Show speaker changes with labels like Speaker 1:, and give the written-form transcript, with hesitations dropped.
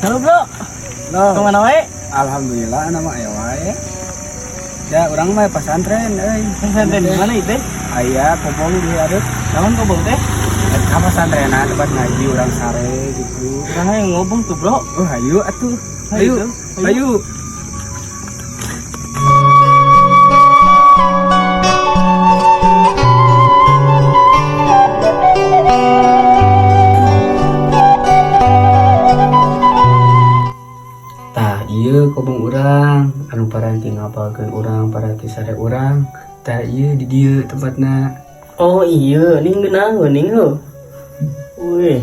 Speaker 1: Halo, Bro.
Speaker 2: Lo,
Speaker 1: Kemana wae?
Speaker 2: Alhamdulillah nama aya wae. Ya, urang mah pesantren euy.
Speaker 1: Pesantren di mana itu?
Speaker 2: Aya kobong di hareup.
Speaker 1: Naon kobong teh?
Speaker 2: Eta pesantrenan tempat ngaji urang sare gitu.
Speaker 1: Urang yang ngobong tuh, Bro.
Speaker 2: Oh, hayu atuh.
Speaker 1: Hayu,
Speaker 2: Hayu.
Speaker 1: tuh.
Speaker 2: Hayu.
Speaker 3: Tah, ieu kobong urang anu paranti ngapalkeun urang, paranti sare urang. Tah, ieu di dieu tempatna.
Speaker 1: Oh iya, ning geunah ning heuh. Wih,